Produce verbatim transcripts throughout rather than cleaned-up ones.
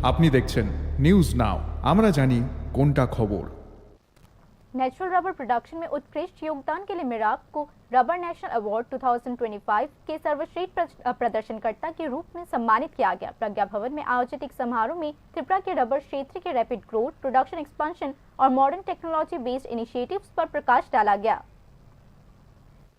আপনি দেখছেন news now. আমরা জানি কোনটা খবর। नेचुरल रबर प्रोडक्शन में उत्कृष्ट योगदान के लिए मेराब को रबर नेशनल अवार्ड दो हज़ार पच्चीस के सर्वश्रेष्ठ प्र- प्रदर्शनकर्ता के रूप में सम्मानित किया गया। प्रज्ञा भवन में आयोजित एक समारोह में त्रिपुरा के रबर क्षेत्र के रैपिड ग्रोथ, प्रोडक्शन एक्सपेंशन और मॉडर्न टेक्नोलॉजी बेस्ड इनिशिएटिव्स पर प्रकाश डाला गया।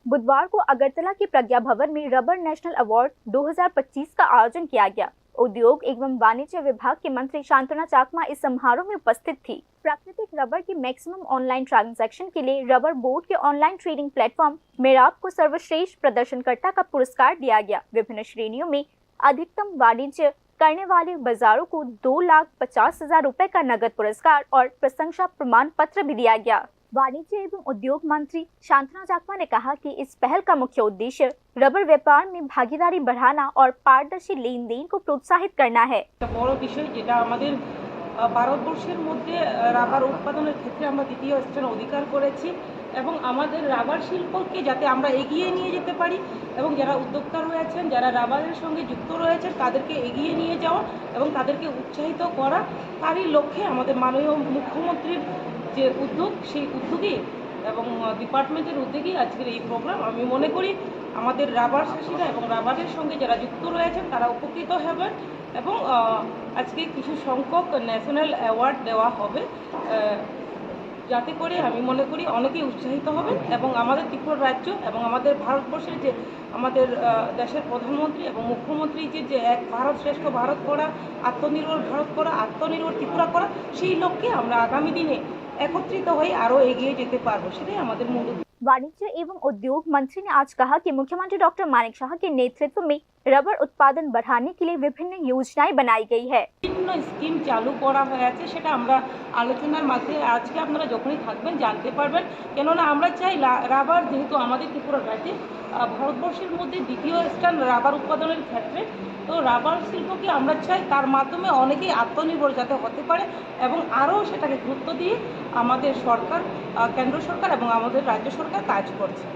बुधवार को अगरतला के प्रज्ञा भवन में रबर नेशनल अवार्ड दो हज़ार पच्चीस का आयोजन किया गया। उद्योग एवं वाणिज्य विभाग के मंत्री शांतना चाकमा इस समारोह में उपस्थित थी। प्राकृतिक रबर के मैक्सिमम ऑनलाइन ट्रांजैक्शन के लिए रबर बोर्ड के ऑनलाइन ट्रेडिंग प्लेटफॉर्म मेराब को सर्वश्रेष्ठ प्रदर्शनकर्ता का पुरस्कार दिया गया। विभिन्न श्रेणियों में अधिकतम वाणिज्य करने वाले बाजारों को दो लाख पचास हजार रुपए का नगद पुरस्कार और प्रशंसा प्रमाण पत्र भी दिया गया। वाणिज्य एवं उद्योग मंत्री शांतना चाकमा ने कहा कि इस पहल का मुख्य उद्देश्य रबर व्यापार में भागीदारी बढ़ाना और पारदर्शी लेन देन को प्रोत्साहित करना है। একটা বড় বিষয়, যেটা আমাদের আহ, ভারতবর্ষের মধ্যে আহ, রাবার উৎপাদনের ক্ষেত্রে আমরা দ্বিতীয় স্থান অধিকার করেছি এবং আমাদের রাবার শিল্পকে যাতে আমরা এগিয়ে নিয়ে যেতে পারি এবং যারা উদ্যোক্তা রয়েছেন, যারা রাবারের সঙ্গে যুক্ত রয়েছেন, তাদেরকে এগিয়ে নিয়ে যাওয়া এবং তাদেরকে উৎসাহিত করা, তারই লক্ষ্যে আমাদের মাননীয় মুখ্যমন্ত্রীর যে উদ্যোগ, সেই উদ্যোগেই এবং ডিপার্টমেন্টের উদ্যোগেই আজকের এই প্রোগ্রাম। আমি মনে করি আমাদের রাবার চাষিরা এবং রাবারের সঙ্গে যারা যুক্ত রয়েছেন, তারা উপকৃত হবেন এবং আহ, আজকে কিছু সংখ্যক ন্যাশনাল অ্যাওয়ার্ড দেওয়া হবে, আহ, যাতে করে আমি মনে করি অনেকেই উৎসাহিত হবেন এবং আমাদের ত্রিপুরা রাজ্য এবং আমাদের ভারতবর্ষের যে আমাদের আহ, দেশের প্রধানমন্ত্রী এবং মুখ্যমন্ত্রী যে যে এক ভারত শ্রেষ্ঠ ভারত করা, আত্মনির্ভর ভারত করা, আত্মনির্ভর ত্রিপুরা করা, সেই লক্ষ্যে আমরা আগামী দিনে একত্রিত হয়ে আরও এগিয়ে যেতে পারবো, সেটাই আমাদের মূল উদ্দেশ্য। वाणिज्य एवं उद्योग मंत्री ने आज कहा कि मुख्यमंत्री डॉक्टर मानिक शाह के नेतृत्व में रबर उत्पादन बढ़ाने के लिए विभिन्न योजनाएं बनाई गई है। বিভিন্ন স্কিম চালু করা হয়েছে, সেটা আমরা আলোচনার মাঝে আজকে আপনারা যখনই থাকবেন জানতে পারবেন। কেননা আমরা চাই লা- রাবার যেহেতু আমাদের ত্রিপুরা রাজ্যে আহ, ভারতবর্ষের মধ্যে দ্বিতীয় স্থান রাবার উৎপাদনের ক্ষেত্রে, তো রাবার শিল্পকে আমরা চাই তার মাধ্যমে অনেকেই আত্মনির্ভর যাতে হতে পারে এবং আরও সেটাকে গুরুত্ব দিয়ে আমাদের সরকার, আহ, কেন্দ্র সরকার এবং আমাদের রাজ্য সরকার কাজ করছে।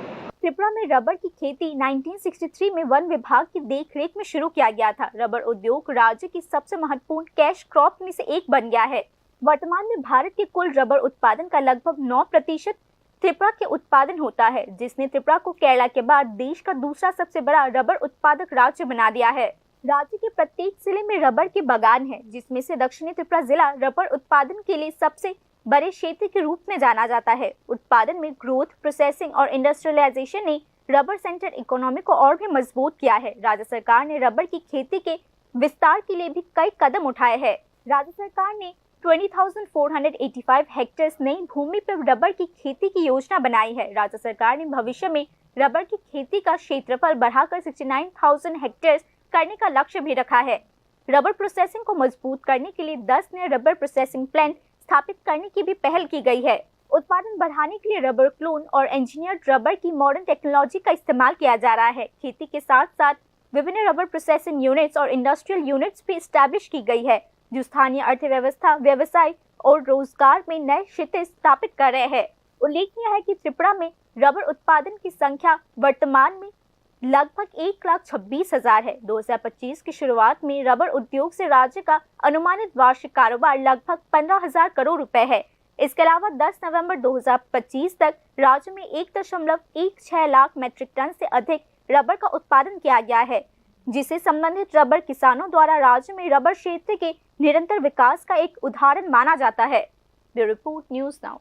त्रिपुरा में रबर की खेती नाइनटीन सिक्सटी थ्री में वन विभाग की देखरेख में शुरू किया गया था। रबर उद्योग राज्य की सबसे महत्वपूर्ण कैश क्रॉप में से एक बन गया है। वर्तमान में भारत के कुल रबर उत्पादन का लगभग नौ प्रतिशत त्रिपुरा के उत्पादन होता है, जिसने त्रिपुरा को केरला के बाद देश का दूसरा सबसे बड़ा रबर उत्पादक राज्य बना दिया है। राज्य के प्रत्येक जिले में रबर के बागान हैं, जिसमें से दक्षिणी त्रिपुरा जिला रबर उत्पादन के लिए सबसे बड़े क्षेत्र के रूप में जाना जाता है। उत्पादन में ग्रोथ, प्रोसेसिंग और इंडस्ट्रियलाइजेशन ने रबर सेंटर इकोनॉमी को और भी मजबूत किया है। राज्य सरकार ने रबर की खेती के विस्तार के लिए भी कई कदम उठाए हैं। राज्य सरकार ने twenty thousand four hundred eighty five hectares नई भूमि पर रबर की खेती की योजना बनाई है। राज्य सरकार ने भविष्य में रबर की खेती का क्षेत्रफल बढ़ाकर सिक्सटी नाइन थाउजेंड हेक्टेयर्स करने का लक्ष्य भी रखा है। रबर प्रोसेसिंग को मजबूत करने के लिए दस नए रबर प्रोसेसिंग प्लांट स्थापित करने की भी पहल की गई है। उत्पादन बढ़ाने के लिए रबर क्लोन और इंजीनियर्ड रबर की मॉडर्न टेक्नोलॉजी का इस्तेमाल किया जा रहा है। खेती के साथ साथ विभिन्न रबर प्रोसेसिंग यूनिट्स और इंडस्ट्रियल यूनिट्स भी एस्टैब्लिश की गई है, जो स्थानीय अर्थव्यवस्था, व्यवसाय और रोजगार में नए क्षितिज स्थापित कर रहे हैं। उल्लेखनीय है कि त्रिपुरा में रबर उत्पादन की संख्या वर्तमान में लगभग एक लाख छब्बीस हजार है। दो हज़ार पच्चीस की शुरुआत में रबर उद्योग से राज्य का अनुमानित वार्षिक कारोबार लगभग पन्द्रह हज़ार करोड़ रुपए है। इसके अलावा दस नवंबर दो हज़ार पच्चीस तक राज्य में एक दशमलव एक छह लाख मीट्रिक टन से अधिक रबर का उत्पादन किया गया है, जिसे संबंधित रबर किसानों द्वारा राज्य में रबर क्षेत्र के निरंतर विकास का एक उदाहरण माना जाता है। Bureau report, news now.